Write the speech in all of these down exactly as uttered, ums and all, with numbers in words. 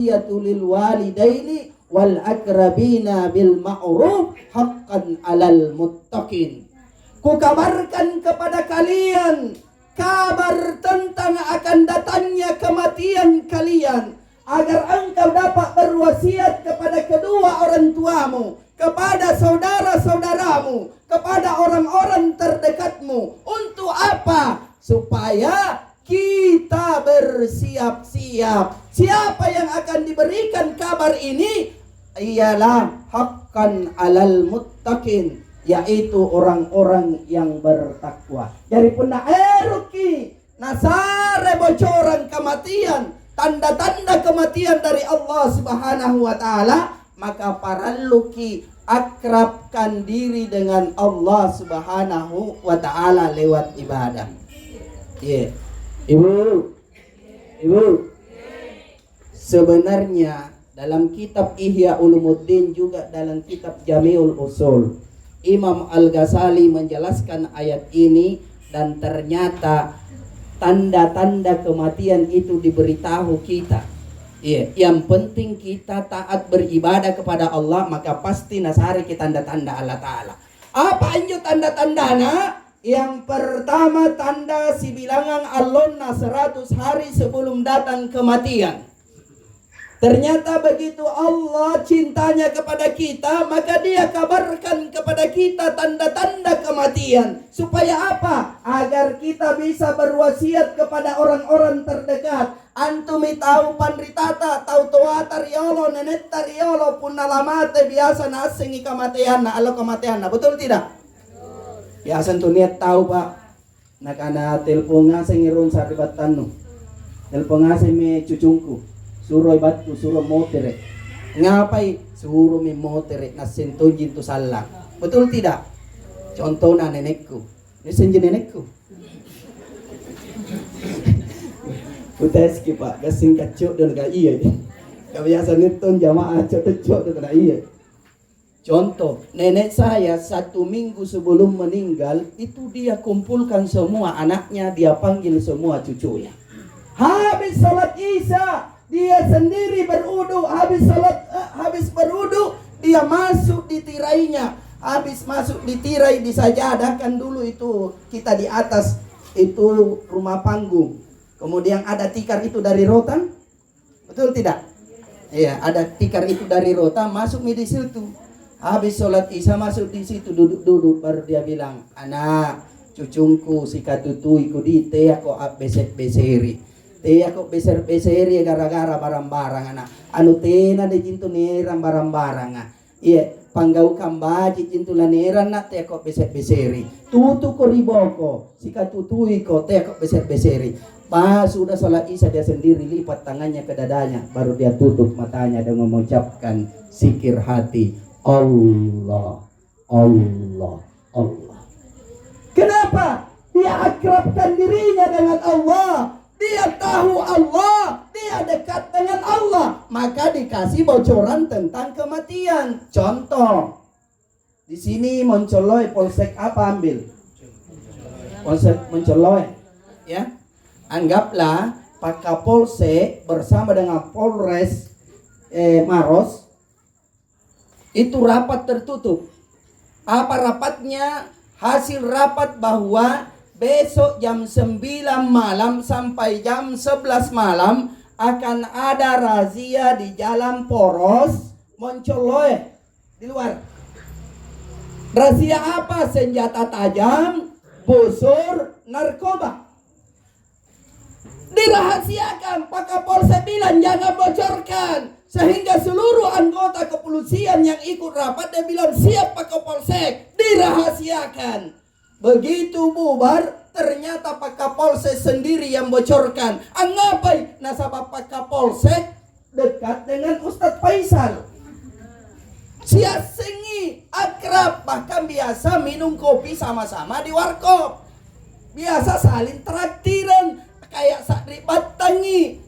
lil walidaini wal akrabina bil ma'ruf haqqan 'alal muttaqin. Kukabarkan kepada kalian kabar tentang akan datangnya kematian kalian, agar engkau dapat berwasiat kepada kedua orang tuamu, kepada saudara-saudaramu, kepada orang-orang terdekatmu. Untuk apa? Supaya kita bersiap-siap. Siapa yang akan diberikan kabar ini? Ialah haqqan 'alal muttaqin, yaitu orang-orang yang bertakwa. Jari punna eroki nasare bocorang kematian, tanda-tanda kematian dari Allah Subhanahu wa Ta'ala, maka paralluki akrabkan diri dengan Allah Subhanahu wa Ta'ala lewat ibadah. Iya. Ibu, Ibu, sebenarnya dalam kitab Ihya Ulumuddin, juga dalam kitab Jamiul Usul, Imam Al-Ghazali menjelaskan ayat ini, dan ternyata tanda-tanda kematian itu diberitahu kita. Iya, yang penting kita taat beribadah kepada Allah, maka pasti nasareki tanda-tanda Allah Ta'ala. Apa anjo tanda-tandana? Yang pertama, tanda sibilangang allonna, seratus hari sebelum datang kematian. Ternyata begitu Allah cintanya kepada kita, maka Dia kabarkan kepada kita tanda-tanda kematian. Supaya apa? Agar kita bisa berwasiat kepada orang-orang terdekat. Antumi tau panritata, tau toata riolo, nenetta riolo, punna lamate biasa naassengi kamateanna, allo kamateanna. Betul tidak? Biasa antu nia' tau, Pak, nakana, "Telpong ngasengi rung sari'battannu. Telpong ngasemmi cucungku. Suroi battu, suro motere'." Ngapai? Suromi motere', nasseng tonji antu sallang. Betul tidak? Contona nenekku. Naissenji nenekku. Kuteski, Pak, gassing kacco'do na iya. Ka biasa nittong jamaah cocok na iya. Contoh, nenek saya satu minggu sebelum meninggal, itu dia kumpulkan semua anaknya, dia panggil semua cucunya. Habis sholat Isya, dia sendiri berwudu, habis sholat, eh, habis berwudu, dia masuk di tirainya. Habis masuk di tirai, disajadahkan dulu itu kita di atas itu rumah panggung. Kemudian ada tikar itu dari rotan, Betul tidak? Iya, ada tikar itu dari rotan, masukmi di situ. Habis sholat Isya, masuk di situ, duduk-duduk, baru dia bilang, "Ana', cucungku, sikatutuiku di, teako abbese-beseri. Teako beser-beseri gara-gara barang-barang, ana'. Anu tena dejintu nierang barang-baranga." Iya, panggaukang baji' jintu lanerang na teako bese-beseri. Tutuko ri boko, sikatutuiko teako bese-beseri. Pas sudah sholat Isya, dia sendiri lipat tangannya ke dadanya, baru dia tutup matanya dan mengucapkan zikir hati, "Allah, Allah, Allah." Kenapa? Dia akrabkan dirinya dengan Allah. Dia tahu Allah, dia dekat dengan Allah, maka dikasih bocoran tentang kematian. Contoh, di sini Moncolloe, polsek apa ambil? Polsek Moncolloe, ya. Anggaplah Pak Kapolsek bersama dengan Polres, eh, Maros, itu rapat tertutup. Apa rapatnya? Hasil rapat bahwa besok jam sembilan malam sampai jam sebelas malam akan ada razia di Jalan Poros, Moncolloe, di luar. Razia apa? Senjata tajam, busur, narkoba. Dirahasiakan, Pak Kapolsek bilang, "Jangan bocorkan." Sehingga seluruh anggota kepolisian yang ikut rapat, dia bilang, "Siap, Pak Kapolsek." Dirahasiakan. Begitu bubar, ternyata Pak Kapolsek sendiri yang bocorkan. Angngapai? Nasaba' Pak Kapolsek dekat dengan Ustadz Faisal. Siassengi, akrab, bahkan biasa minum kopi sama-sama di warkop. Biasa saling traktiran, kayak sa'ri battangi.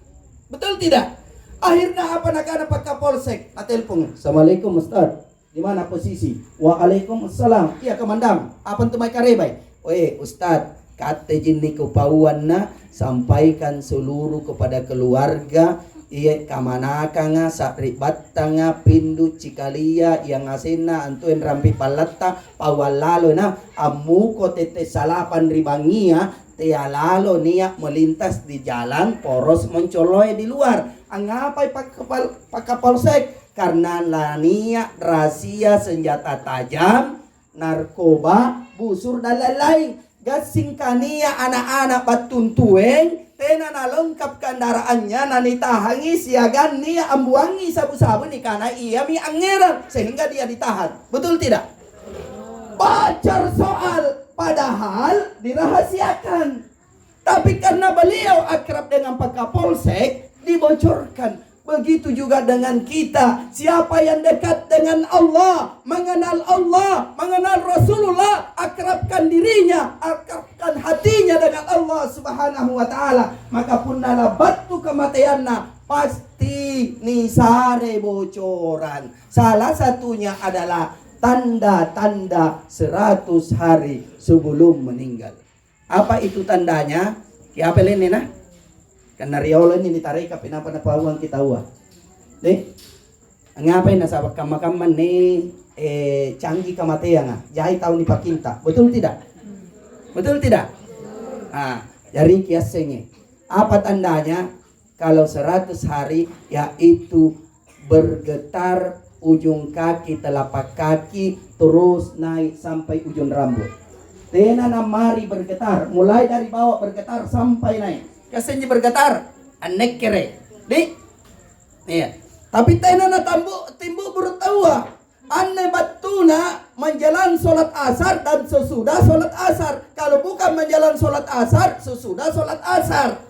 Betul tidak? Akhirnya apa nakana Pak Kapolsek? Natelpon, "Assalamualaikum, Ustadz. Di mana posisi?" "Waalaikumsalam. Iya, Kamandang. Apa antu mae karebai?" "Oe, Ustadz, katte jinni kupauanna, sampaikan seluruh kepada keluarga, Iya, kamanakanga, sari'battanga, pindu, cikalia, iangasenna antu enrampi pallatta, pauang laloi na ammuko tette salapang ri bangngia, tea lalo nia' melintas di jalan poros moncolloe di luar. Angngapai pakkapal-, pakkapolsek? Karena lania' rahasia senjata tajam, narkoba, busur, dan lain-lain. Gassing kania' ana'-ana' battuntueng, tena nalengkap kendaraannya, nanitahangi siagang nia' ambuangi sabu-sabu nikana iami angngerang, sehingga dia ditahan. Betul tidak? Bocor soal, padahal dirahasiakan. Tapi karena beliau akrab dengan Pak Kapolsek, dibocorkan. Begitu juga dengan kita. Siapa yang dekat dengan Allah, mengenal Allah, mengenal Rasulullah, akrabkan dirinya, akrabkan hatinya dengan Allah Subhanahu wa Ta'ala, maka punna labattu kamateanna, pasti nisare bocoran. Salah satunya adalah tanda-tanda seratus hari sebelum meninggal. Apa itu tandanya? Kiapa lenne na? Karena riolo ini nitareka pinapa napauang kitaua. Deh, ngapai nasaba kamma-kamma ni, eh, canggih kamateanga, jai tau nipakinta. Betul tidak? Betul tidak? Ah, jari kiassengi. Apa tandanya? Kalau seratus hari, yaitu bergetar ujung kaki, telapak kaki, terus naik sampai ujung rambut. Tena namari bergetar, mulai dari bawah bergetar sampai naik. Kassenji bergetar, annekkere. Di? Iya. Tapi tena natambu-, timbu burut taua. Anne battuna menjelang sholat asar dan sesudah sholat asar. Kalau bukan menjelang sholat asar, sesudah sholat asar.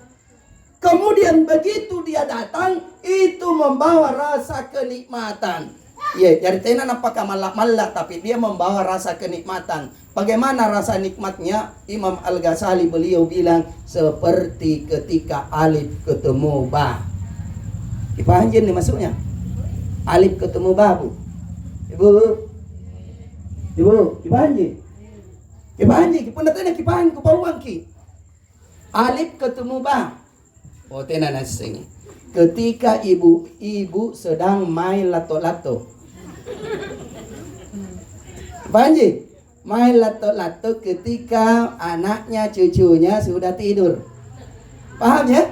Kemudian begitu dia datang, itu membawa rasa kenikmatan. Iya, jadi tena napakamalla-malla, tapi dia membawa rasa kenikmatan. Bagaimana rasa nikmatnya? Imam Al-Ghazali beliau bilang, "Seperti ketika alif ketemu ba." Kipahang ji anne maksudnya? Alif ketemu ba, Bu. Ibu. Ibu, kipahang ji? Kipahang ji, punna tena kipahang, kupauangki. Alif ketemu ba. Oh, tena naassengi. Ketika ibu-ibu sedang main latto-latto. Paham ji? Main latto-latto ketika anaknya, cucunya sudah tidur. Paham ya?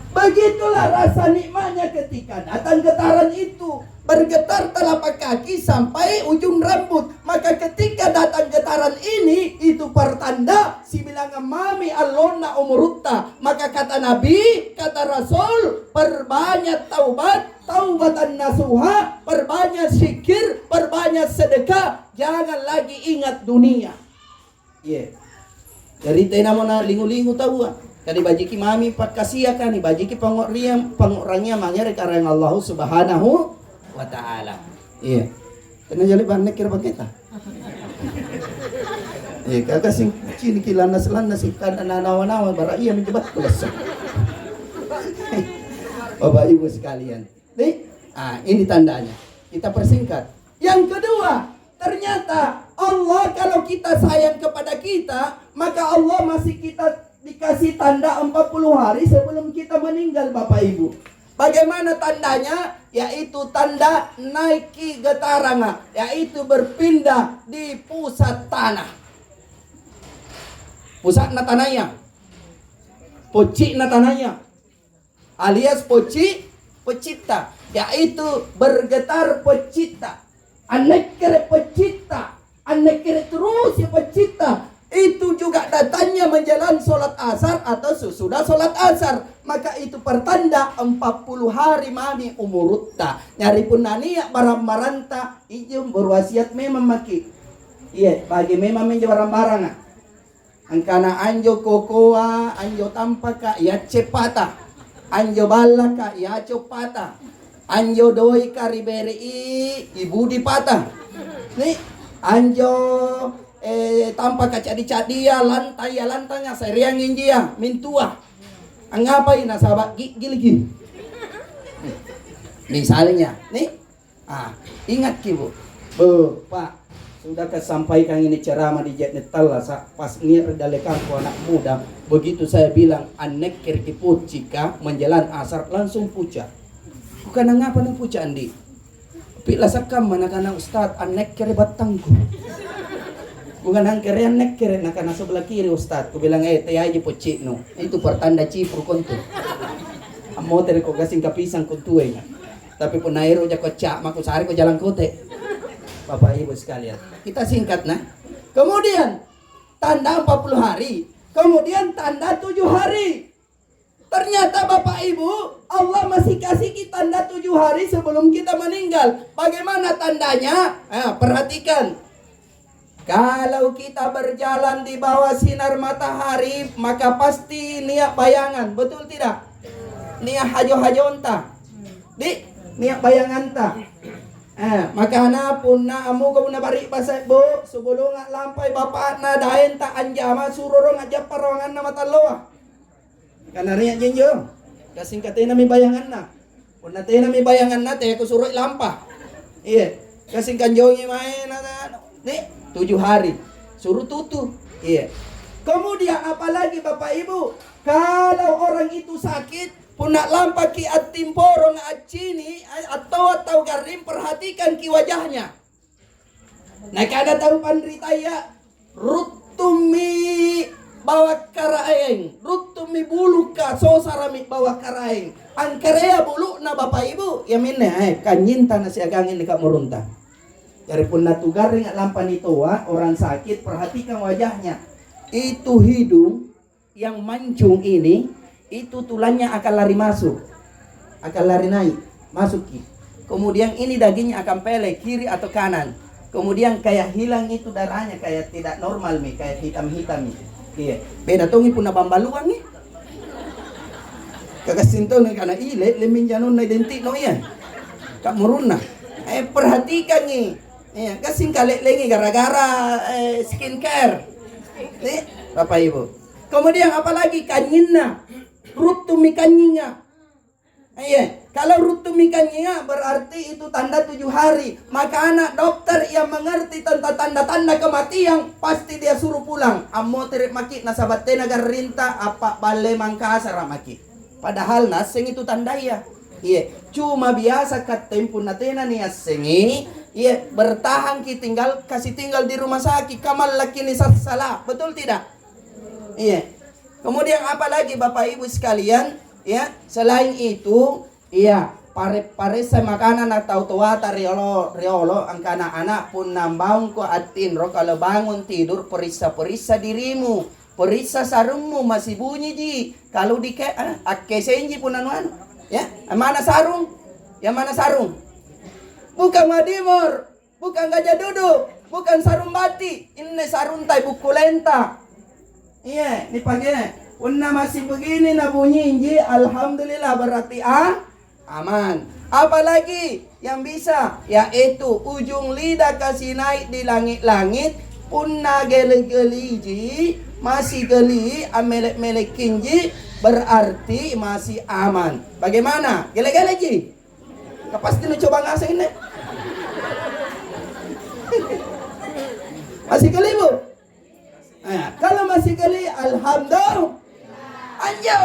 Begitulah rasa nikmatnya ketika datang getaran itu. Bergetar telapak kaki sampai ujung rambut. Maka ketika datang getaran ini, itu pertanda sibilangang mami allonna umurutta. Maka kata Nabi, kata Rasul, "Perbanyak taubat, taubatan nasuha, perbanyak zikir, perbanyak sedekah, jangan lagi ingat dunia." Iya. Jari tenamo nalingu-lingu taua. Ka nibajiki mami pakkasiaka, nibajiki pangngo'riang-, pangngo'rangia mange ri Karaeng Allahu Subhanahu wa Ta'ala. Iya. Tena jali banne kira paketa. Iya, kaka sing ciniki lannas-lannas, sing kana nawa-nawa, bara iya minjo battu lassa. Bapak Ibu sekalian. Nih, ah, ini tandanya. Kita persingkat. Yang kedua, ternyata Allah kalau kita sayang kepada kita, maka Allah masih kita dikasih tanda empat puluh hari sebelum kita meninggal, Bapak Ibu. Bagaimana tandanya? Yaitu tanda naiki getaranga, yaitu berpindah di pusat tanah. Pusatna tanaya. Pocci'na tanaya. Alias pocci-, poccitta, yaitu bergetar poccitta, annekkere poccitta, annekkere terus ya poccitta. Itu juga datangnya menjelang sholat asar atau sesudah sholat asar. Maka itu pertanda empat puluh hari mami umurutta. Nyari punna nia' barang-baranta, ijo berwasiat memang maki. Iya, bagi memang minjo barang-baranga. Angkana anjo kokoa, anjo tampaka, iacce pata. Anjo ballaka, iaco pata. Anjo doika ribere'i, ibudi pata. Ni, anjo, eh, tampaka caddi-caddia, lantaya, lantanga, sereangi injia, mintua. Angngapai? Nasaba' giggiliki. Misalnya, ni, Ah, ingatki, Bu. Bu, Pak, Sudah kasampaikan ini ceramah di je'ne' tallasa', pas nia' ri dallekangku ana' muda, begitu saya bilang, "Annekkereki poccika menjelang asar," langsung puca'. Kukana, "Ngapa nupuca', Andi'?" "Pi'lasa' kamma," nakana, "Ustaz, annekkere' battangku." Kukana, "Angkere' annekkere'?" Nakana, "Sebelah kiri, Ustaz." Kubilang, "Eh, teaiji pocci'nu. Itu pertanda cipruko antu. Ammotereko gassing kapisang kuntuenga." Tapi punna ero' jako ca'ma, kusareko jalang kote. Bapak Ibu sekalian, kita singkat, nah. Kemudian tanda empat puluh hari, kemudian tanda tujuh hari. Ternyata Bapak Ibu, Allah masih kasihki tanda tujuh hari sebelum kita meninggal. Bagaimana tandanya? Nah, perhatikan. Kalau kita berjalan di bawah sinar matahari, maka pasti nia' bayangan, betul tidak? Nia' hajo-hajonta. Di, nia' bayanganta. Eh, makana punna ammuko punna bari'basa', Bu, sebelunga lampai bapa'na daenta anjama, suro rong a'jappa rawanganna matalloa. Kana nia' jinjo. Gassingka tenami bayanganna. Punna tenami bayanganna, teako suroi lampa. Iya. Gassingka jongi mae na, na, ni, tujuh hari. Suruh tutu. Iya. Kemudian apalagi Bapak Ibu, kalau orang itu sakit, punna lampaki attimporong accini, atau tau garring, perhatikanki wajahnya. Nakana tau panritaya, "Ruttummi bawang karaeng, ruttummi buluka, sosarami bawang karaeng." Angkarea bulu'na Bapak Ibu, iaminne, eh, kanynyinta nasiagang inni ka'murunta. Jari punna tu garring a'lampa nitoa, orang sakit, perhatikan wajahnya. Itu hidung yang mancung ini, itu tulangnya akan lari masuk, akan lari naik, masukki. Kemudian ini dagingnya akan pele kiri atau kanan. Kemudian kayak hilang itu darahnya, kayak tidak normal mi, kayak hitam-hitam mi. Iya. Beda tongi punna bambaluangi. Kagassing tau nakana, "Ih, le'lemi janonna identikno iya." Ka'murunna. Eh, perhatikangi. Iya, gassing kale'lengi gara-gara, eh, skincare. Nih, Bapak Ibu. Kemudian apalagi kanynyinna, ruttummi kanynyinga. Iya, kalau ruttummi kanynyinga berarti itu tanda tujuh hari. Maka anak dokter yang mengerti tentang tanda-tanda kematian pasti dia suruh pulang. Ammotere' maki' nasaba' tena garrinta, appa'balle Mangkasara' maki'. Padahal naassengi tu tandaya. Iya, cuma biasa katte punna tena niassengi, iya, bertahanki tinggal, kasi tinggal di rumah sakit, kamallaki nisassala. Betul tidak? Iya. Kemudian apalagi Bapak Ibu sekalian, ya, selain itu, iya, pare-, paressai makanan na tau toata riolo, riolo, angkana, "Ana', punna mbaungko attinro, kalau bangun tidur, perissa-perissa dirimu, perissa sarungmu, masih bunyiji, kalau di ke-, ah, akkesenji punna nuanu, ya, mana sarung? Ya, mana sarung? Bukan madimor." Bukan gajah duduk, bukan sarung bati', inne sarunta bukkulenta. Iya, nipake. Punna masih begini nabunyi inji, alhamdulillah, berarti a-, aman. Apalagi yang bisa, yaitu ujung lidah kasi naik di langit-langit, punna gele-geliji, masih geli, ammele'-mele'kinji, berarti masih aman. Bagaimana? Gele-geleji? Ka pasti nucoba ngaseng inne. Masih geli, Bu? Nah, kalau masih geli, alhamdulillah. Anjo,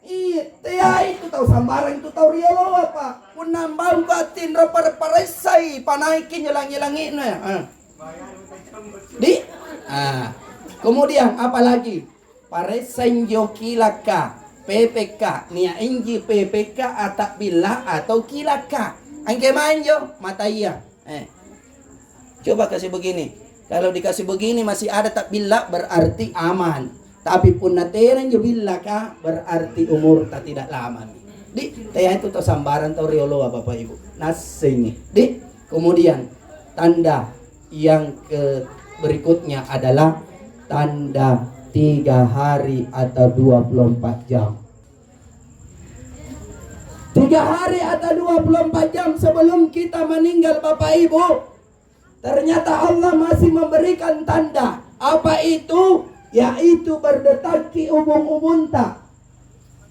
iya, teai itu tau sambarang itu tau rioloa, Pak. Punna mbaungko attinro, pare-, paressai, panaiki nyelang-nyelangi'na. Ah. Di? Ah. Kemudian, apalagi? Paressa injo kilaka, pepeka, nia' inji pepeka ata'billa atau kilaka. Angke manjo, mataya. Eh. Coba kasi begini. Kalau dikasih begini masih ada ta'billa, berarti aman. Tapi punna tena injo billaka, berarti umurta tidak lama. Di, teai itu tau sambarang tau rioloa, Bapak Ibu. Nassengi. Di, kemudian tanda yang ke berikutnya adalah tanda tiga hari atau dua puluh empat jam. Tiga hari atau dua puluh empat jam sebelum kita meninggal, Bapak Ibu, ternyata Allah masih memberikan tanda. Apa itu? Yaitu berdetakki ubung-ubunta.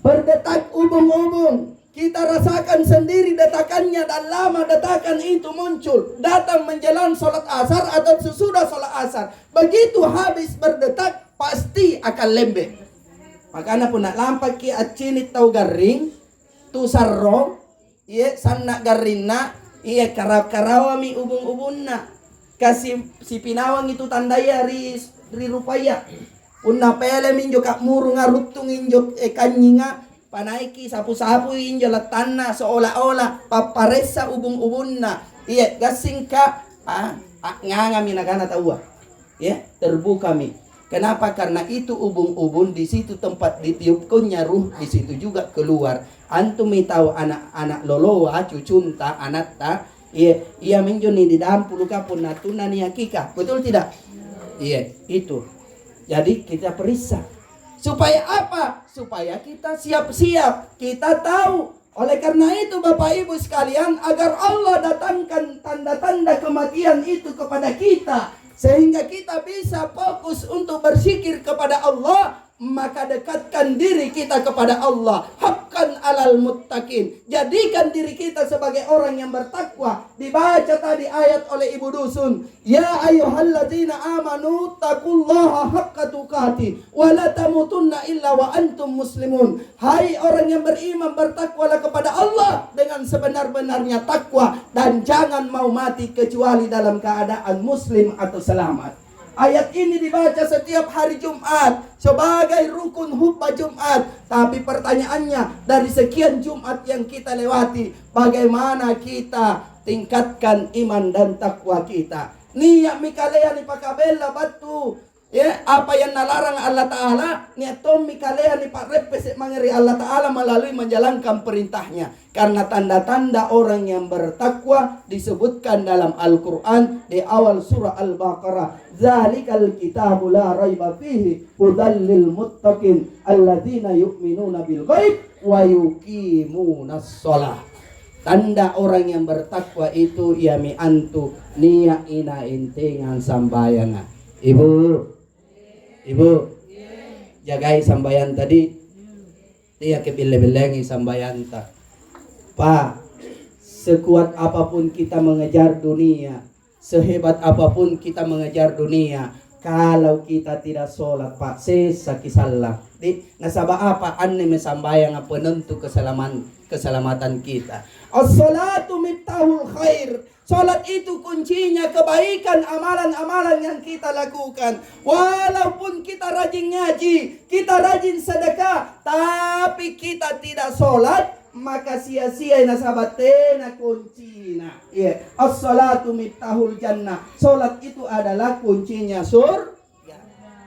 Berdetak ubung-ubung. Kita rasakan sendiri detakan Hanya dan lama detakan itu muncul, datang menjelang sholat asar atau sesudah sholat asar. Begitu habis berdetak, pasti akan lembek. Makana punna lampaki accini' tau garring, tu sarro, iye, sanna' garrinna, iye, kara-karawami ubung-ubunna. Kasi sipinawangi tu tandaya ri, ri rupaya. Punna pele minjo ka'murunga, ruttung injo, eh, kanynyinga, panaiki sapu-sapui injo lattanna, seola-ola papparessa ubung-ubunna. Iye, gassingka, ah, a'ngangami nakana taua. Ya, terbukami. Kenapa? Karena itu ubung-ubung di situ tempat ditiupkannya ruh, di situ juga keluar. Antumi tau anak-anak loloa, cucunta, anatta, iya, iaminjo nididampuluka punna tunna niakika. Betul tidak? Iya, itu. Jadi kita periksa. Supaya apa? Supaya kita siap-siap, kita tahu. Oleh karena itu, Bapak Ibu sekalian, agar Allah datangkan tanda-tanda kematian itu kepada kita, sehingga kita bisa fokus untuk berzikir kepada Allah, maka dekatkan diri kita kepada Allah. Haqqan alal muttaqin. Jadikan diri kita sebagai orang yang bertakwa. Dibaca tadi ayat oleh Ibu Dusun, "Ya ayyuhalladzina amanu taqullaha haqqa tuqatih wa la tamutunna illa wa antum muslimun." Hai orang yang beriman, bertakwalah kepada Allah dengan sebenar-benarnya takwa dan jangan mau mati kecuali dalam keadaan muslim atau selamat. Ayat ini dibaca setiap hari Jumat sebagai rukun khutbah Jumat. Tapi pertanyaannya, dari sekian Jumat yang kita lewati, bagaimana kita tingkatkan iman dan takwa kita? Nia'mi kalea nipakabella battu, ya, apa yang nalarang Allata'ala, nia' tommi kalea nipa'reppese' mange ri Allata'ala melalui menjalankan perintahnya. Karena tanda-tanda orang yang bertakwa disebutkan dalam Al-Quran di awal surah Al-Baqarah, "Dzalikal kitabu la raiba fihi, hudal lil muttaqin, alladzina yu'minuna bil ghaib wa yuqimunas shalah." Tanda orang yang bertakwa itu iami antu nia' inaentengang sambayanga. Ibu, Ibu, jagai sambayang tadi. Tea kibelle-bellengi sambayanta. Pa, sekuat apapun kita mengejar dunia, sehebat apapun kita mengejar dunia, kalau kita tidak sholat, Pak, sessaki sallang. Di, nasaba' apa? Anne mi sambayanga penentu kesalaman-, keselamatan kita. As-sholatu miftahul khair. Salat itu kuncinya kebaikan amalan-amalan yang kita lakukan. Walaupun kita rajin ngaji, kita rajin sedekah, tapi kita tidak salat, maka sia-siai nasaba' tena kuncina. Iya, as-salatu miftahul jannah. Salat itu adalah kuncinya sur-,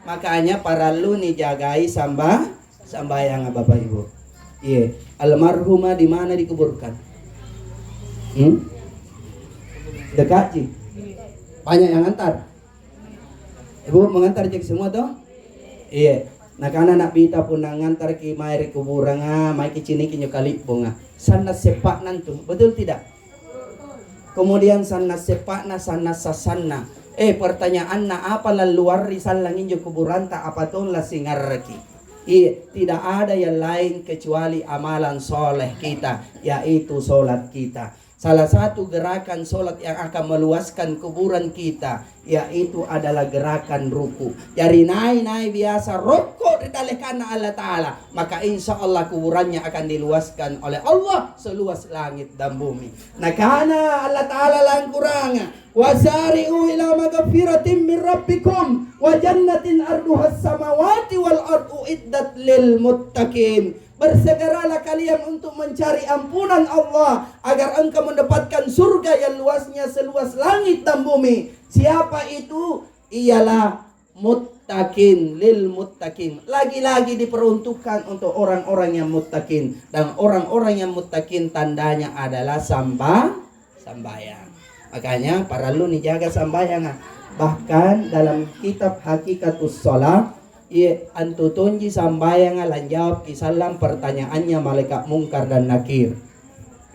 Makanya parallu nijagai samba-, sambayanga Bapak Ibu. Iya, almarhumah di mana dikuburkan? Hmm? Dekatji. Banyak yang ngantar? Ibu mengantar jaki semua toh? Iya. Nakana Na'bita punna ngantarki mae ri kuburanga, maeki ciniki nyo kali'bonga. Sanna' seppa'na antu. Betul tidak? Kemudian sanna' seppa'na, sanna' sassanna. Eh, pertanyaanna, apa lalluarri sallang injo kuburanta, apa tong lasingarraki? Iya, tidak ada yang lain kecuali amalan soleh kita, yaitu solat kita. Salah satu gerakan solat yang akan meluaskan kuburan kita, yaitu adalah gerakan ruku. Jari nai-nai biasa rokko ri dallekanna Allata'ala, maka insya Allah kuburannya akan diluaskan oleh Allah seluas langit dan bumi. Nakana Allata'ala langkuranga, "Wasari'u ila magfiratim min rabbikum wa jannatin arduhas samawati wal ardu uiddat lil muttaqin." Bersegeralah kalian untuk mencari ampunan Allah agar engkau mendapatkan surga yang luasnya seluas langit dan bumi. Siapa itu? Ialah muttaqin, lil muttaqin. Lagi-lagi diperuntukkan untuk orang-orang yang muttaqin. Dan orang-orang yang muttaqin tandanya adalah samba-, sambayang. Makanya parallu nijaga sambayanga. Bahkan dalam kitab Hakikatus Shalah, iya, antu tonji sambayanga lanjawabki sallang pertanyaannya malaeka' Mungkar dan Nakir.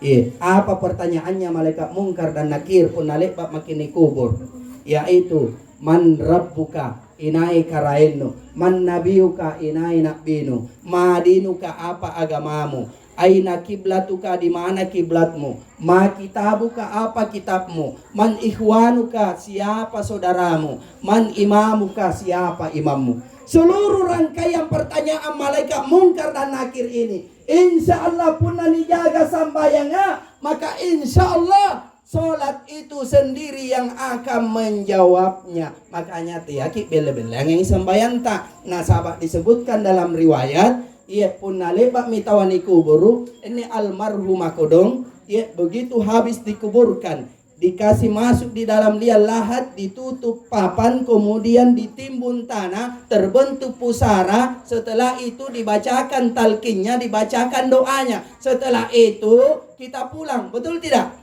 Iya, apa pertanyaannya malaeka' Mungkar dan Nakir punna le'ba' maki nikubur? Yaitu, "Man rabbuka?" Inai karaennu? "Man nabiyuka?" Inai na'binu? "Ma dinuka?" Apa agamamu? Aina kiblatuka, di mana kiblatmu? Ma kitabuka, apa kitabmu? Man ikhwanuka, siapa saudaramu? Man imamuka, siapa imammu? Seluruh rangkaiang pertanyaan malaeka' Mungkar dan Nakir ini, insya Allah punna nijaga sambayanga, maka insya Allah sholat itu sendiri yang akan menjawabnya. Makanya teaki belle-belleangi sambayanta. Nasaba' disebutkan dalam riwayat, iya, punna le'ba'mi taua nikuburu', ini almarhumah kodong, iya, begitu habis dikuburkan, dikasih masuk di dalam liang lahat, ditutup papan, kemudian ditimbun tanah, terbentuk pusara, setelah itu dibacakan talqinnya, dibacakan doanya. Setelah itu kita pulang, betul tidak?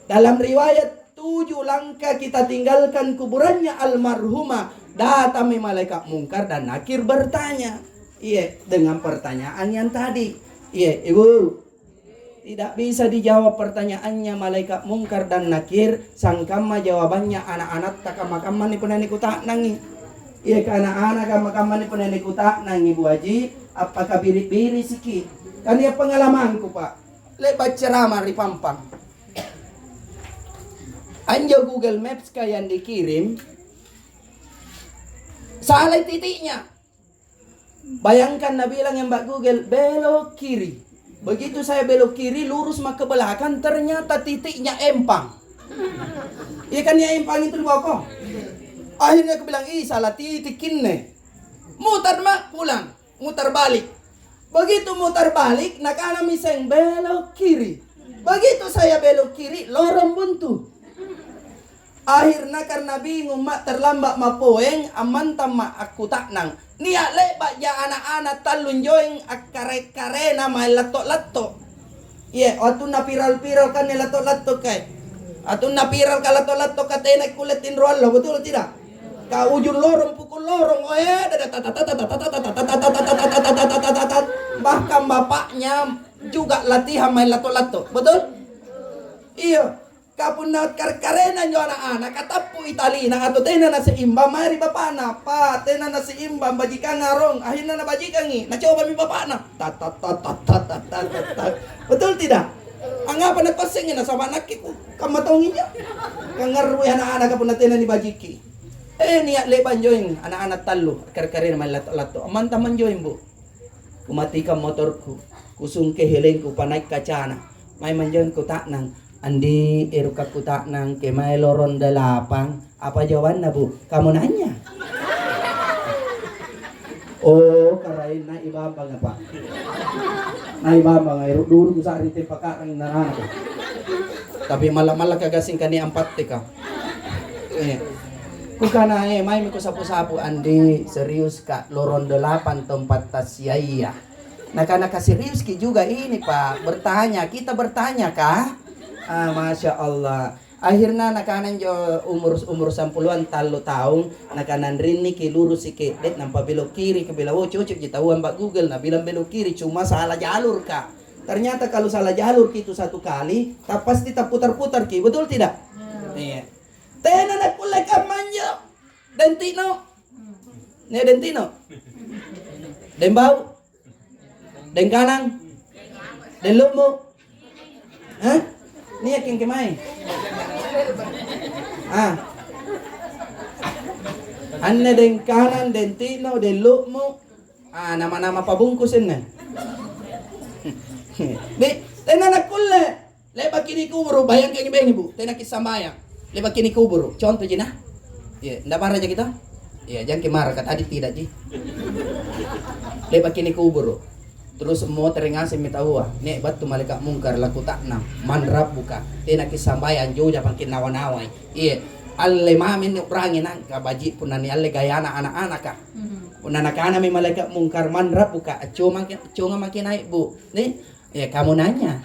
Dalam riwayat, tujuh langkah kita tinggalkan kuburannya almarhumah, datangmi malaeka' Mungkar dan Nakir bertanya. Iya, dengan pertanyaan yang tadi. Iya, Ibu. Tidak bisa dijawab pertanyaannya malaeka' Mungkar dan Nakir, sangkamma jawabannya ana'-anatta kamma-kamma anne punna nikuta'nangi. Iya, ka ana'-ana' kamma-kamma anne punna nikuta'nangi, Bu Haji, appaka biri-birisiki. Kan iya pengalamangku, Pak. Le'ba' ceramah ri Pampang. Anjo Google Maps ka yang dikirim, salai titiknya. Bayangkan nabilang yang Mbak Google, "Belok kiri." Begitu saya belok kiri, lurus ma ke belakang, ternyata titiknya empang. Iya kan, ya, empang itu di bawah kok. Akhirnya aku bilang, "Ih, salah titik kinne." Mutar ma, pulang. Mutar balik. Begitu mutar balik, nakanami seng, "Belok kiri." Begitu saya belok kiri, lorong buntu. Akhirna karena bingung ma', terlambat ma' poeng, ammantang ma' akkuta'nang. Nia' le'ba'ja ana'-ana' tallu njoeng akkare-karena mae latto'-latto'. Iya, wattunna viral-viral kanne latto-lattoka, eh. Wattunna viral ka latto-lattoka, tena kulle tinro allo, betul tidak? Ka ujung lorong, pukul lorong, eh, bahkan bapaknya juga latihan main latto-latto, betul? Iya. Ka punna kare-karena injo ana'-ana', katappu'i talina atau tena naseimbang mae ri bapa'na, pa tena naseimbang, bajikang arong, akhirna nabajikangi, nacobami bapa'na. Tat, tat, tat, tat, tat, tat, tat, tat, tat. Betul tidak? Angngapa nakuassengi? Nasaba' nakke ku kamma tongi injo. Kangngarrui ana'-anaka punna tena nibajiki. Eh, nia' le'ba' njoeng ana'-ana' tallu, kare-karena mae latto-latto. Ammantang manjoeng, Bu. Kumatikang motorku, kusungke helengku, panai' kacana. Mae manjoeng kuta'nang. Andi, eroka kuta'nang, kemae lorong dalapang, apa jawabanna, Bu? Kamu nanya? Oh, karaeng nai' bambang apa? Nai' bambang, ero' dulu kusa'ring tempa ka'rang inarana. Tapi malla-mallaka gassing kania' ampatteka. Eh. Kukana, eh, maemi kusapu-sapu, Andi, seriuska, lorong dalapang tempat tassiaya. Nakana, "Kaseriuski juga ini, Pak, bertanya, kita bertanya, kah?" Ah, Masya Allah. Akhirna nakana injo umur, umur sampuloang tallu taung, nakana, "Anrinniki, lurusiki, de' nampa belok kiri, kabela, oh, cocokji taua Mbak Google, nabilang belok kiri, cuma salah jalurka." Ternyata kalau salah jalurki itu satu kali, ta-, pasti taputar-putarki, betul tidak? Iya. Tena nakkulle kamma anjo. Dentino. Nia' dentino. Dembau. Dengkanang? Dellu'mu? Hah? Nia' kengkemae? Ah. Anne dengkanang, dentino, dellu'mu. Ah, nama-nama pabungkus anne. Bi, tena nakkulle. Le'baki nikuburu', bayangkangi baine, Bu, tena kisambayang. Le'baki nikuburu', contoji nah. Iya, nda maraja kita? Iya, jangki maraka tadi tidak ji. Le'baki nikuburu'. Terus motere' ngasemmi taua, nia' battu malaeka' mungkar lakuta'nang, "Man rabbuka?" Tena kisambayang, joja pangki nawa-nawai. Iya, alle mami anne u'rangi nangka baji' punna nialle gayana ana'-anaka. Punna nakanami malaeka' mungkar, "Man rabbuka?" Accomangki, accomang maki nai', Bu. Nih, Iya, kamu nanya.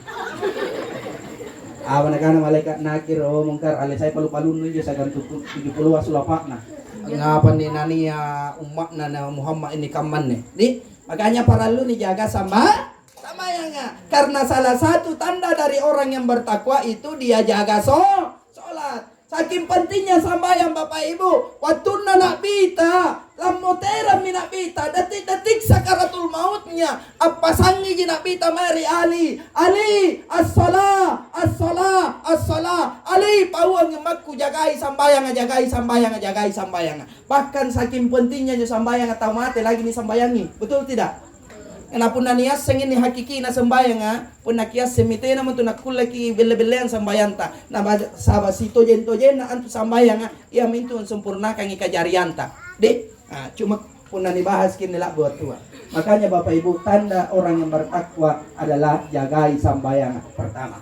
Apa nakana malaeka' Nakir, "Oh, Mungkar, alle sai palu-palunnu injo siagang tuju-, tuju pulua sulapa'na. Ngapa ni nania umma'na na Muhammad ini kammanne?" Di, makanya parallu nijaga samba-, sambayanga. Karena salah satu tanda dari orang yang bertakwa itu dia jaga so-, sholat. Saking pentingnya sambayang, Bapak Ibu, wattunna Na'bita, lammoterammi Na'bita, detik-detik sakaratul mautnya, appasangngiji Na'bita mae ri Ali, "Ali, as-sala, as-sala, as-sala, Ali, pauangi ummakku, jagai sambayanga, jagai sambayanga, jagai sambayanga." Bahkan saking pentingnya anjo sambayanga, tau mate lagi nisambayangi. Betul tidak? Na punna niassengi inni hakikina sambayanga, punna kiassemmi tenamo tu nakkulleki belle-belleang sambayanta. Na ba-, saba' sitojeng-tojenna antu sambayanga, iamintu ansempurnakangi kajarianta. De'? Ah, cuma punna nibahas kinni la'bu wattua. Makanya Bapak Ibu, tanda orang yang bertakwa adalah jagai sambayang pertama.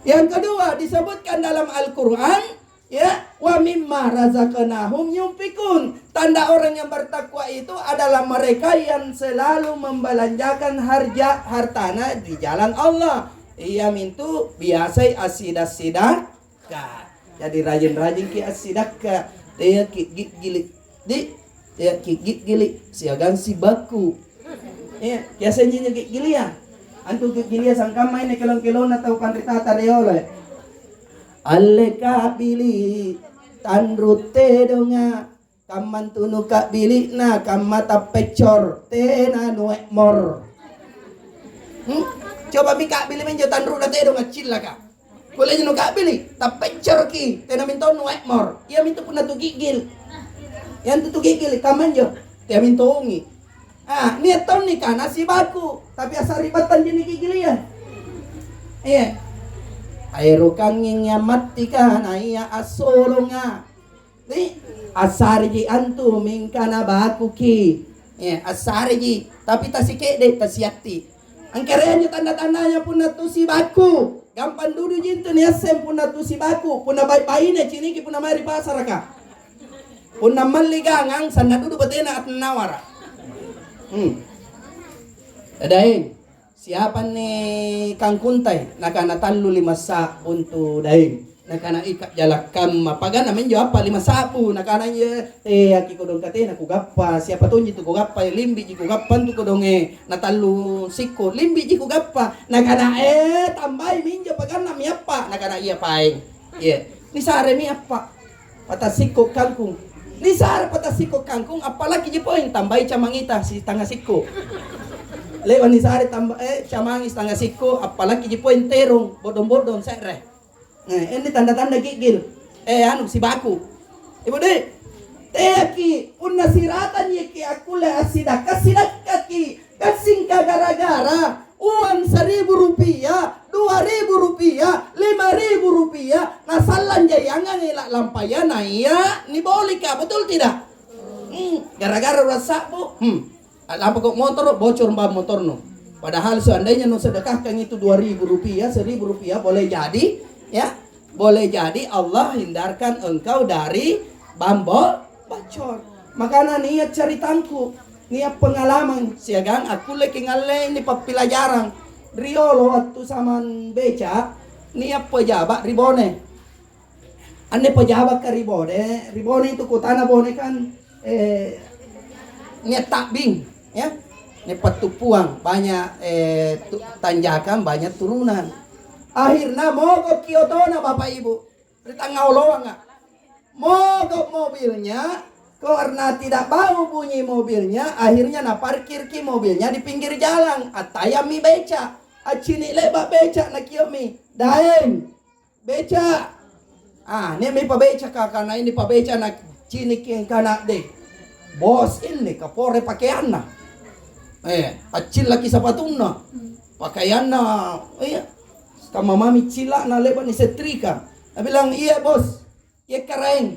Yang kedua disebutkan dalam Al-Quran, ya, "Wa mimma razaqnahum yunfikun." Tanda orang yang bertakwa itu adalah mereka yang selalu membelanjakan harja, hartana di jalan Allah. Iamintu biasai assida-sidakka. Jadi rajin-rajingki assidakka. Teaki giggili. Di, teaki giggili siagang sibakku. Iya, biasa njo gigilia. Antu gigilia sangkamma ini kelong-kelongna tau panritata riolo. Alle kabili tanru tedonga, kamma tunu kabili'na, kamma tappeccor, tena nue'mor. Hmm? Coba mi kabili minjo tanru'na tedong accillaka. Kulle nukabili, tappeccorki, tena minto nue'mor. Iamintu punna tu giggil. Iantu tu giggil, kamma injo. Tea mintongi. Ah, nia' tau nikana sibaku, tapi assari'battang ji nigigilia. Iya. Aero kangnging ammattika na ia assolonga. Ni, assariji antu mingka nabakuki. Iya, assariji, tapi tasike'de', tasiatti. Angkere anjo tanda-tandanya punna tu sibaku. Gampang duduji intu niasseng punna tu sibaku. Punna bai'-baine ciniki punna mae ri pasaraka. Punna malli gangang, sanna' dudu batena atnawara. Hmm. Daeng, siapa anne kangkuntai? Nakana, "Tallu lima sa'bu antu daeng." Nakana, "Ika jala kamma, paganna minjo appa' lima sa'bu?" Nakana, "Iya, teaki kodong katena kugappa, siapa tonji tu kugappa, limbi'ji kugappa antu kodonge, na tallu sikko, limbi'ji kugappa." Nakana, "Eh, tambai minjo paganna mi appa'." Nakana, "Iya paeng." Iya. Nisaremi appa'. Patassikko kangkung. Nisare patassikko kangkung, appalakiji poeng, tambai camangita sitanga sikko. Le'ba' nisare tamba-, eh, camangi sitanga sikko, appalakiji poeng terong, bodong-bodong se're. Eh, ini tanda-tanda giggil. Eh, anu, sibaku. Ibu Dek, teaki, punna siratanjiki akkulle assidakka, sidakkaki. Gassingka gara-gara uang seribu rupiah, dua ribu rupiah, lima ribu rupiah, nasallang jaiangangi la'lampaya naia nibolika, betul tidak? Hmm, gara-gara uang sa'bu, hmm, a'lampako motoro, bocor ban motornu. Padahal seandainya nusedekahkan itu dua ribu rupiah, seribu rupiah, boleh jadi, ya, boleh jadi Allah hindarkan engkau dari bambo bacor. Makana nia' caritangku, nia' pengalamang siagang akkulleki ngallei nipappilajarang. Riolo wattu samang beca, nia' pejaba' ri Bone. Anne pejabaka ri Bone, ri Bone itu kotana Bone kan, eh, nia' ta'bing, ya. Nia' pattuppuang, banyak, eh, tu-, tanjakan, banyak turunan. Akhirna mogokki otona, Bapak Ibu, ri tangnga oloanga. Mogok mobilnya, karena tidak bau bunyi mobilnya, akhirnya naparkirki mobilnya di pinggir jalan. Attayammi beca. Accini' le'ba' beca, nakio'mi, "Daeng, beca." Ah, nia'mi pabecaka, karena ini pabeca, naciniki angkana, "Deh, bos, ini kapore pakeanna." Eh, accillaki sapatunna. Pakeanna, iya, kamma mami cilla'na le'ba' nisetrika. Nabilang, "Iya, bos." "Iya, Karaeng.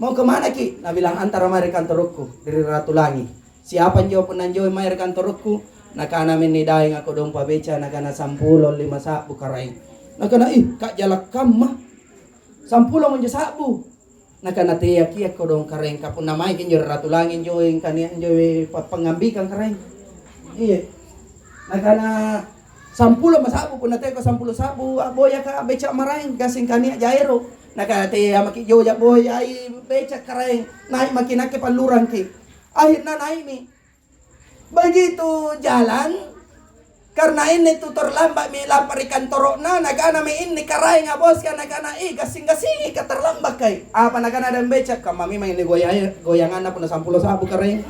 Mau ke manaki?" Nabilang, "Antara mae ri kantorokku, ri Ratu Langi." "Siapa njo punna anjoi mae ri kantorokku?" Nakanami inni daeng, "Ako dompa beca." Nakana, "Sampulo lima sa'bu, Karaeng." Nakana, "Ih, ka'jala kamma. Sampulo monjo sa'bu." Nakana, "Teaki ako dong, Karaeng, ka punna maeki injo ri Ratu Langi injo, engka nia' injo pappangambikang, Karaeng." Iya. Nakana, "Sampulo masa'bu, punna teako sampulo sa'bu, a'boyaka beca maraeng, gassingka nia' jaero." Nakana, "Tea maki' joja' boyai beca, Karaeng, nai' maki' nakke pallurangki." Akhirna nai'mi. Begitu jalan, Karena inni tu terlamba'mi lampa ri kantoro'na, nakanami inni karaenga boska, nakana, "Ih, gassing-gassingi ka terlambakkai." Apa nakana Dambecak? "Kamma memang inni goyaya-, goyanganna punna sampulo sa'bu karaeng."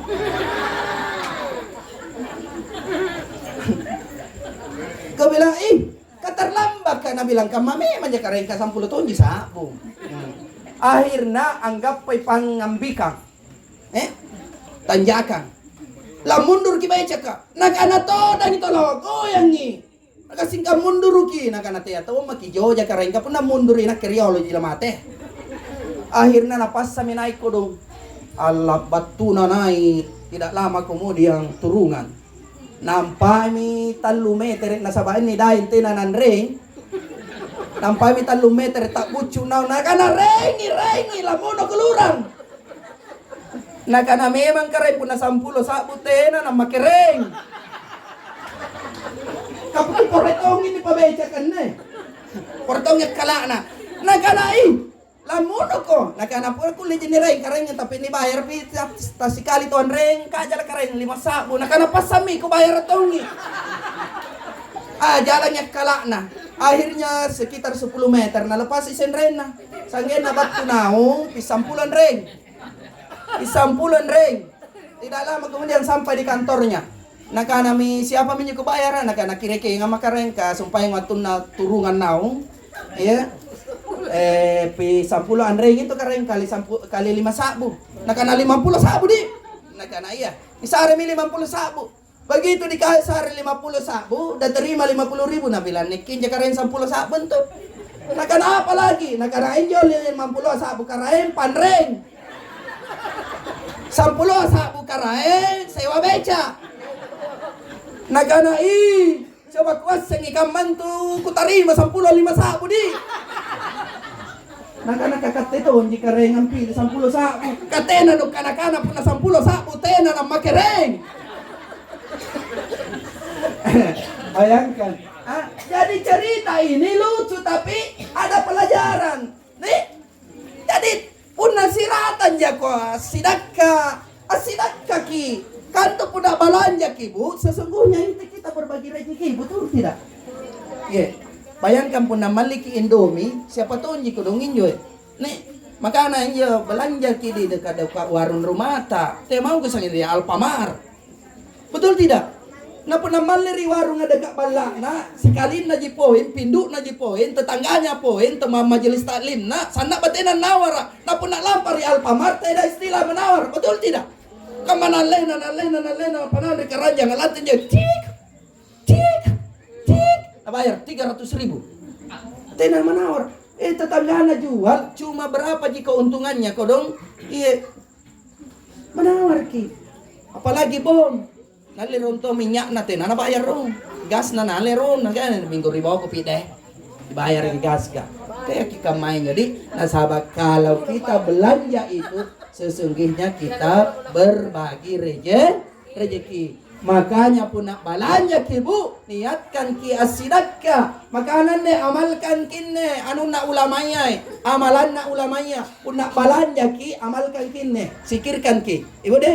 Kubilang, "Ih, ka terlambakka." Nabilang, "Kamma memangja karaeng, ka sampulo tonji sa'bu." Hmm. Akhirna anggappai pangngambikang. Eh? Tanjakang. Lammunduruki becaka. Nakana todangi tolo, goyangi. Nakasingka munduruki. Nakana tea tommaki joja karaengka punna munduri nakke rioloji lamate. Akhirna napassami nai' kodong. Alla battuna nai', tidak lama kemudian turungan. Nampami tallu metere' nasaba' inni daeng tena nanreng. Nampami tallu metere' ta'buccu' naung, nakana, "Rengi, rengi, lamono kelurang." Nakana, "Memang karaeng punna sampulo sa'bu tena nammakereng." Kaputu pore tongi ni pabecak anne. Pore tongi akkala'na. Nakana, "Ih, lammonoko." Nakana, "Pura kulleji niraeng karaenga, tapi nibayarpi ta-, tasikali tu anreng, kajala karaeng lima sa'bu." Nakana, "Passammi, kubayara tongi." Ah, jalangi akkala'na. Akhirnya sekitar sepuluh meter, nalepasi senrenna. Sanggenna battu naung, pissampulo anreng. Pissampulo anreng. Tidak lama kemudian sampai di kantornya. Nakanami, "Siapami injo kubayara?" Nakana, "Kirekenga maka reng, ka sumpaeng wattunna turungang naung, iya, eh, pi sampulo anreng itu karaeng kali sampu-, kali lima sa'bu." Nakana, "Limampulo sa'bu, di?" Nakana, "Iya." Nisaremi limampulo sa'bu. Begitu dikasare limampulo sa'bu, datarima lima puluh ribu, nabilang, "Nikkinja karaeng sampulo sa'bu ntu." Nakana, "Apa lagi?" Nakana, "Injo limampulo sa'bu karaeng panreng." Sampulo sa'bu karaeng sewa beca. Nakana, "Ih, coba kuassengi kammantu kutarima sampulo lima sa'bu, di." Nakana, "Kakatte tonji karaeng ampili sampulo sa'bu." "Katena nukana-kana punna sampulo sa'bu tena nammakereng." Bayangkan. Ah, jadi cerita ini lucu tapi ada pelajaran. Nih, jadi, punna siratang jako assidakka, assidakkaki. Kantu punna balanjaki, Bu, sesungguhnya itu kita berbagi rezeki, betul tidak? Ye. Bayangkan punna malliki Indomie, siapa tonji kodong injo, eh? Nih, makana injo belanjaki di dekat-dekat warung rumahta. Te mau kesangi di Alfamart. Betul tidak? Na punna malli ri warung adeka balla'na, sikalinnaji poeng, pindu'naji poeng, tetangganya poeng, teman majelis taklimna, sanna' batena nawara. Na punna lampa ri Alfamart, tena istilah menawar. Betul tidak? Kamma nallena, nallena, nallena, apa naung ri karanjang, lante injo, cik, cik, cik. Nabayar tiga ratus ribu. Tena menawar. Eh, tetanggana jual, cuma berapaji keuntungannya, kodong? Iya. Menawarki. Apalagi bom. Nalle rong to minyakna tena nabayar rong. Gasna nalle rong, na kan minggu ri bawako pi deh. Dibayar ri gas ka. Teaki kammainga di. Nasaba kalau kita belanja itu sesungguhnya kita berbagi reje-, rejeki. Makanya punna balanjaki, Bu, niatkanki assidakka. Makana anne amalkan kinne anunna ulamaya, amalanna ulamaya. Punna balanjaki, amalkan kinne, sikirkanki. Ibu de,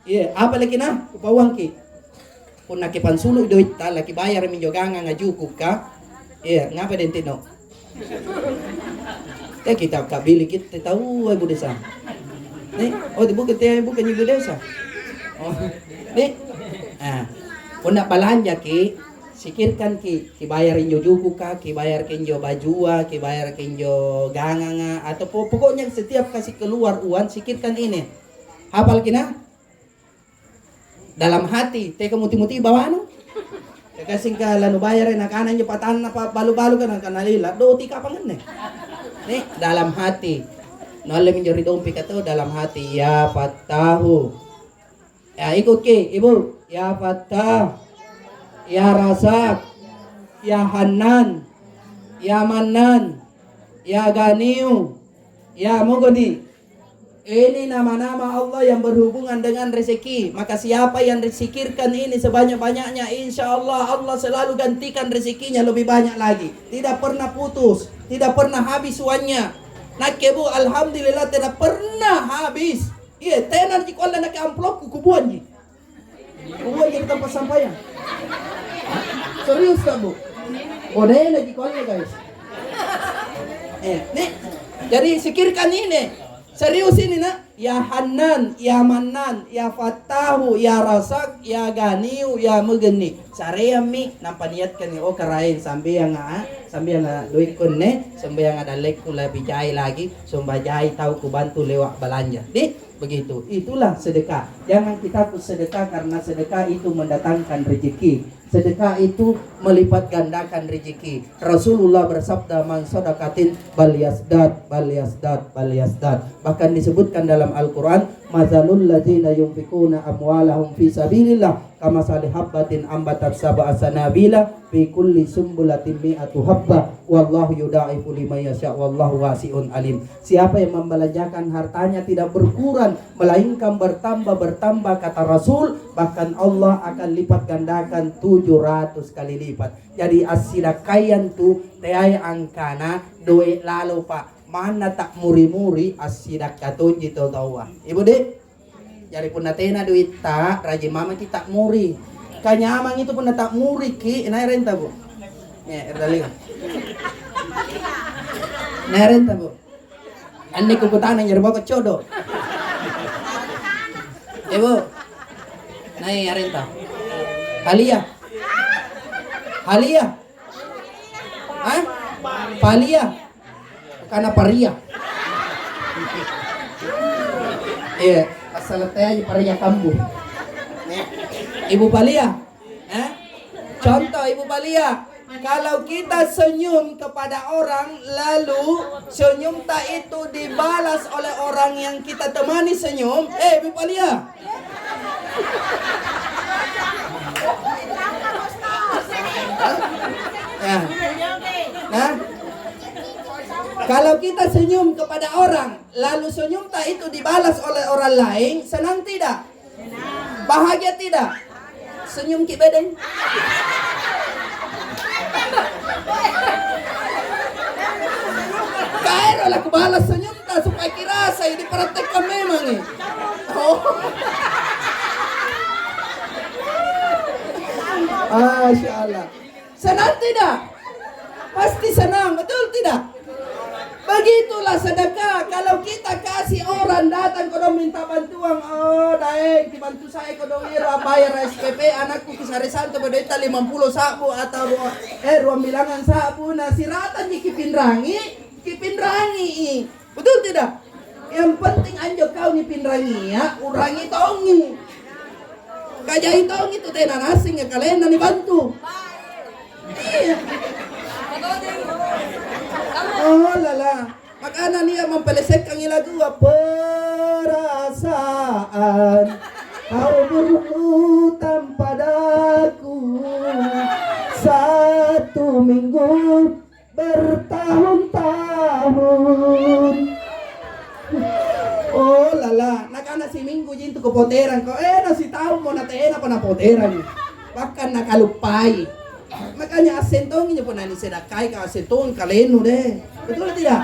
iya, apa laki na kupauangki? Punna kipansulu doitta, laki bayar minjo gangang ajuku ka. Iya, ngapa dentino? Te kita kabili kita tahu ibu desa. Nih, oh, bukan te, bukan ibu desa. Oh, nih. Ah, punna balanjaki, sikirkanki, kibayar injo juku ka, kibayar injo bajua, kibayar injo ganganga, atau po-, pokoknya setiap kasih keluar uang, sikirkan ini. Hafalki na? Dalam hati, teka muti-muti bawanu. Kasingka lanu bayar nakana injo patanna pa balu-balu kan nakana lila doti kapang anne. Nih, dalam hati. Nualle minjo ri dompi kato dalam hati, ya Fattahu. Ya, ikutki, Ibu. Ya Fattah, ya Razak, ya Hannan, ya Mannan, ya Ganiu, ya Mughni. Ini nama-nama Allah yang berhubungan dengan rezeki. Maka siapa yang zikirkan ini sebanyak-banyaknya, insya Allah, Allah selalu gantikan rezekinya lebih banyak lagi. Tidak pernah putus, tidak pernah habis uangnya. Nakke, Bu, alhamdulillah tidak pernah habis. Iya, tenanji kualle nakke amplopku, kubuanji. Kubuanji di tempat sampahnya. Serius, Kak, Bu? Bonena ji kolle, guys. Eh, nih. Jadi, sikirkan ini. Serius ini, nak. Ya Hannan, ya Mannan, ya Fattahu, ya Rasak, ya Ganiu, ya Mugenni. Sareammi, nampa niatkangi, oh, Karaeng, sambeanga, sambeanga doekku anne, sambeanga dallekku lebih jai lagi, somba jai tau kubantu lewat balanja. Di, begitu. Itulah sedekah. Jangan kita takut sedekah, karena sedekah itu mendatangkan rezeki. Sedekah itu melipat gandakan rezeki. Rasulullah bersabda, "Man sadaqatin bal yasdad, bal yasdad, bal yasdad." Bahkan disebutkan dalam Al-Quran, "Mazalul lazina yunfikuna amwalahum fi sabilillah, kamasali habbatin ambatat sab'a sanabila, fi kulli sumbulatin mi'atu habba, wallahu yudaifu liman yasha, wallahu wasi'un alim." Siapa yang membelanjakan hartanya tidak berkurang, melainkan bertambah, bertambah, kata Rasul, bahkan Allah akan lipat gandakan tujuh ratus kali lipat. Jadi, assidakkayang tu teai angkana doe' lalo, Pak. Manna ta'muri-muri, assidakka tonji tau-taua. Ibu, Dek? Jari, punna tena duitta, rajin mamaki ta'muri. Kanyamang itu punna ta'muriki, naerenta, Bu? Eh, erdalika. Naerenta, Bu? Anne kukutana nyariboko codo. Ebo. Nai arenta. Palia. Palia. Hah? Palia. Kana paria. Iya, asal teh paria kambu. Ibu Palia. Eh? Contoh, Ibu Palia, kalau kita senyum kepada orang, lalu senyum ta itu dibalas oleh orang yang kita temani senyum, eh, Ibu Palia. Ya. Nah, kalau kita senyum kepada orang, lalu senyum ta itu dibalas oleh orang lain, senang tidak? Bahagia tidak? Senyumki bedeng. Kaero la kubalas senyumta supaya kirasai dipraktekkan memangi. Oh. Masya Allah. Senang tidak? Pasti senang, betul tidak? Begitulah sedekah. Kalau kita kasih orang datang kodong minta bantuan, "Oh, daeng, kibantu saya kodong ero, bayar S P P anakku kisare santo bedoita limampulo sa'bu atau rua-, eh, ruambilangang sa'bu, na siratanji kipinrangi, kipinrangi." Betul tidak? Yang penting anjo kau nipinrangia, urangi tongi. Kajai tongi tu tena naseng kalenna nibantu. Iya. Oh, lala. Makana nia mampelesekkangi lagua, "Perasaan kau berhutang padaku satu minggu bertahun-tahun." Oh, lala, nakana siminggu jintu kupoterang kau. Eh, nasitaummo natenapa napoterang. Bahkan nakaluppai. Makanya asseng tongi punna nisedakkai ka asseng tongi kalennu deh. Betul tidak?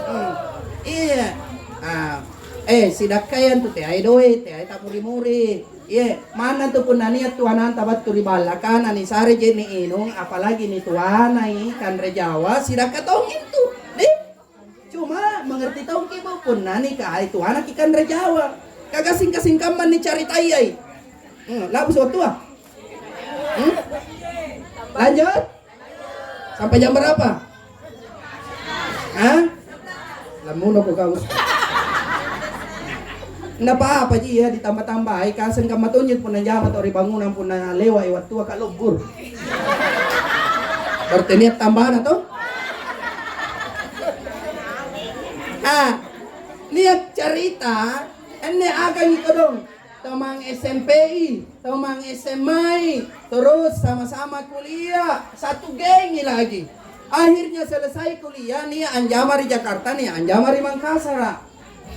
Hmm. Iya. Ah, eh, sidakkayang tu teai doe, teai tamuri-muri. Iye, manna tu punna nia' tuananta battu ri ballaka, na nisare je'ne' inung, apalagi nituanai kanre jawa, sidakka tongi intu. Deh. Cuma mengerti tongki, Bu, punna nikai tuanaki kanre jawa. Kagasing-gasing kamma nicaritai. Hmm, labu sewattua. Hmm? Lanjut? Sampai jam berapa? Hah? Lammunoko kau. Napa apa ji ya ditambah-tambahi, kaseng kamma tonji punna jama tau ri bangunang punna lewai wattua ka lobbur. Berarti nia' tambana to? Ah, nia' carita, anne agangi kodong. Tomang S M P I, tomang S M A I, terus sama-sama kuliah, satu gengi lagi. Akhirnya selesai kuliah, nia' anjama ri Jakarta, nia' anjama ri Mangkasara.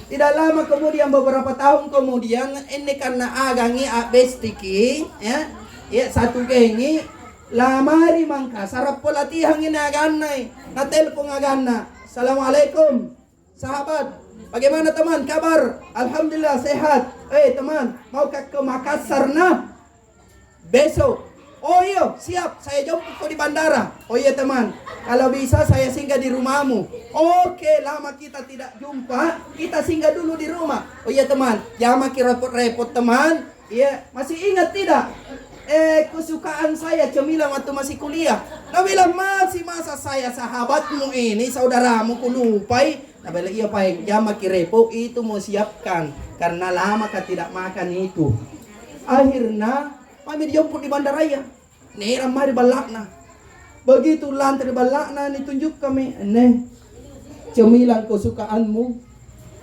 Tidak lama kemudian, beberapa tahun kemudian, ini karena agangi a'bestiki, ya, ya, satu gengi, lamari Mangkasara pelatihan ini agannai. Natelpon aganna, "Assalamualaikum." Sahabat, bagaimana teman kabar? Alhamdulillah sehat. Eh teman, mau ka ke Makassar nah? Besok. "Oh iyo, siap, saya jemputko di bandara." "Oh iya, teman, kalau bisa saya singgah di rumahmu." "Oke, lama kita tidak jumpa, kita singgah dulu di rumah." "Oh iya, teman, jamaki repot-repot, teman." "Iya, masih ingat tidak, eh, kesukaan saya cemilan waktu masih kuliah?" Nabilang, "Masih, masa saya sahabatmu ini, saudaramu, kulupai?" Nabilang, "Iya, paeng, jamaki repo, itu mau siapkan, karena lamaka tidak makan itu." Akhirnya, mami dijemput di bandaraya. Naerang mae ri balla'na. Begitu lante ri balla'na, nitunjukkammi, "Neh, cemilan kesukaanmu."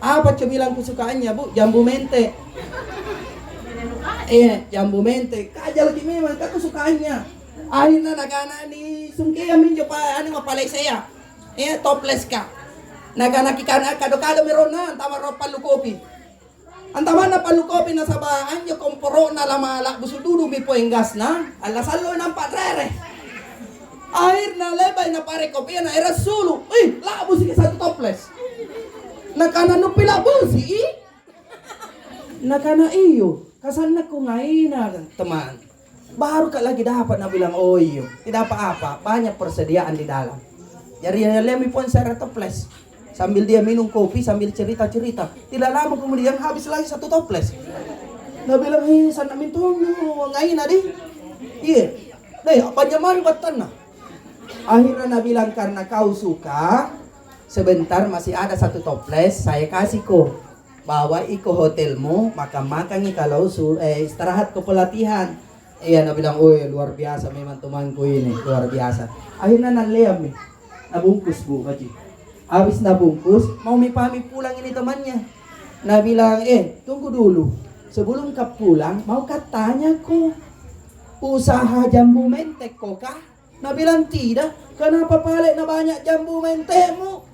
"Apa cemilan kesukaannya, Bu?" "Jambu mente." "Eh, jambu mente. Kajalaki memang, kan kesukaannya." Akhirnya nakana, "Nisungkeammi injo pa-, anu, mapalesea. Eh, topleska." Nakana, "Kikana kado-kadomi ronna, antama ro pallu kopi." Antamanna pallu kopi nasaba' anjo komporo'na lama-, la'busu' dudumi poeng gasna, alla salloi nampa rere. Akhirna le'bai napare' kopia naerang sulu'. "Ih, la'busiki satu toples." Nakana, "Nupila'busi'i?" Nakana, "Iyo, ka sannakko ngaina, teman." Baruka lagi dapat, nabilang, "Oh iyo, tidak apa-apa, banyak persediaan di dalam." Jari nalleammi pong se're toples. Sambil dia minum kopi, sambil cerita-cerita. Tidak lama kemudian habis lagi satu toples. Nabilang, "Hei, sanna' mintonjo ngaina di." "Iya." "Deh, apa nyamari battanna?" Akhirnya nabilang, "Karena kau suka, sebentar masih ada satu toples, saya kasihko." Bawa iko hotelmu, makan-makangi kalau su-, eh, istirahat ko pelatihan. Iya, nabilang, "Oi, luar biasa memang temanku ini, luar biasa." Akhirnya nalleammi. Nabungkus, Bu Haji. Habis nabungkus, maumi pamit pulang ini temannya. Nabilang, "Eh, tunggu dulu. Sebelum kau pulang, mau katanyako, usaha jambu mentekko kah?" Nabilang, "Tidak. Kenapa pale na banyak jambu mentekmu?"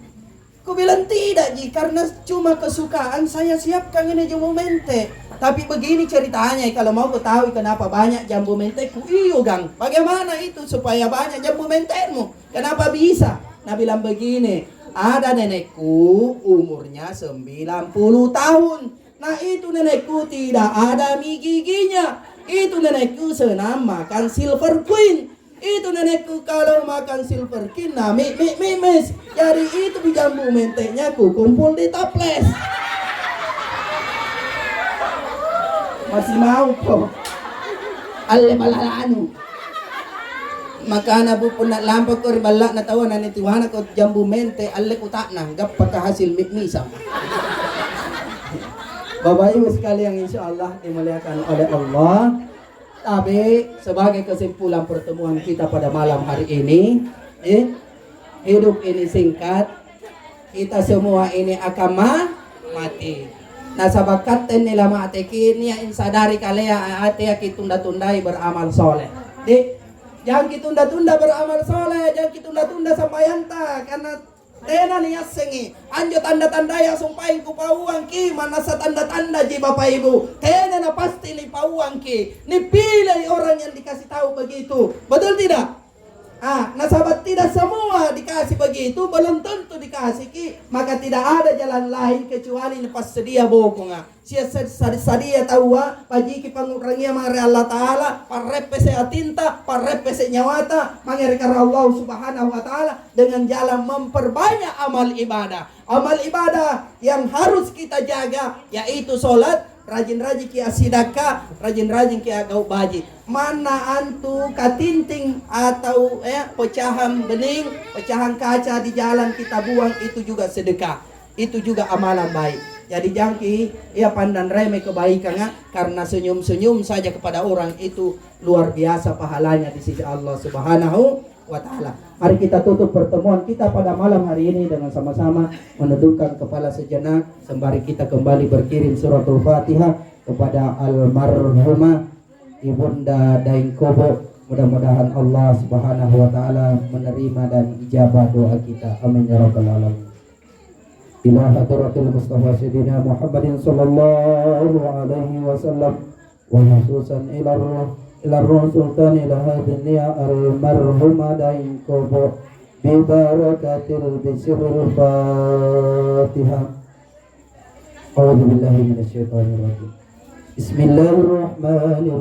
Kubilang, "Tidak ji, karena cuma kesukaan saya siapkan ini jambu mente. Tapi begini ceritanya, kalau mau kau tahu kenapa banyak jambu menteku, iyo gang, bagaimana itu supaya banyak jambu mentekmu? Kenapa bisa?" Nabilang begini, "Ada nenekku umurnya sembilan puluh tahun. Nah, itu nenekku tidak ada mi giginya. Itu nenekku senang makan silver queen. Itu nenekku kalau makan silver queen, na mi-, mi-, mimis. Jadi itu jambu menteknya kukumpul di toples." Masih mau ko? Alle balalanu. Makana, Bu, punna lampako ri balla'na taua nanitiwanako jambu mente, alle kuta'nang, gappaka hasil mi-, misang. Bapak Ibu sekalian, insya Allah dimuliakan oleh Allah. Tapi sebagai kesimpulan pertemuan kita pada malam hari ini, eh, hidup ini singkat, kita semua ini akan ma-, mati. Nasaba' katte nilamateki, nia' insadari kalea ateaki tunda-tundai beramal soleh. Di, jangki tunda-tunda beramal soleh, jangki tunda-tunda sambayanta, karena tena niassengi. Anjo tanda-tandaya sumpaeng kupauangki, mannasa tanda-tandaji Bapak Ibu. Tena napasti nipauangki. Nipilei orang yang dikasih tahu begitu. Betul tidak? Ah, nasaba' tidak semua dikasih begitu, belum tentu dikasihki, maka tidak ada jalan lain kecuali nipassadia bokonga. Sia-, sa-, sadia taua, bajiki pangngu'rangia mange ri Allata'ala, parreppese' atinta, parreppese' nyawata mange ri kara Allah Subhanahu wa Ta'ala, dengan jalan memperbanyak amal ibadah. Amal ibadah yang harus kita jaga yaitu sholat, rajin-rajinki assidakka, rajin-rajinki a'gau' baji'. Manna antu katinting atau, eh, pecahan bening, pecahan kaca di jalan kita buang, itu juga sedekah. Itu juga amalan baik. Jadi jangki, iya, pandang remeh kebaikanga, karena senyum-senyum saja kepada orang itu luar biasa pahalanya di sisi Allah Subhanahu wa Ta'ala. Mari kita tutup pertemuan kita pada malam hari ini dengan sama-sama menundukkan kepala sejenak, sembari kita kembali berkirim suratul Fatihah kepada almarhumah Ibunda Daeng Kobo. Mudah-mudahan Allah Subhanahu wa Ta'ala menerima dan ijabah doa kita. Amin ya rabbal alamin. Ila hadratil Mustafa Sayyidina Muhammadin sallallahu alaihi wasallam, wa khususan ila ruh, ila ruh sultan ila hadhihi almarhumah Daeng Kobo, bi barakatil bisril Fatihah. A'udzu billahi minasyaitonir rajim. Bismillahirrahmanirrahim.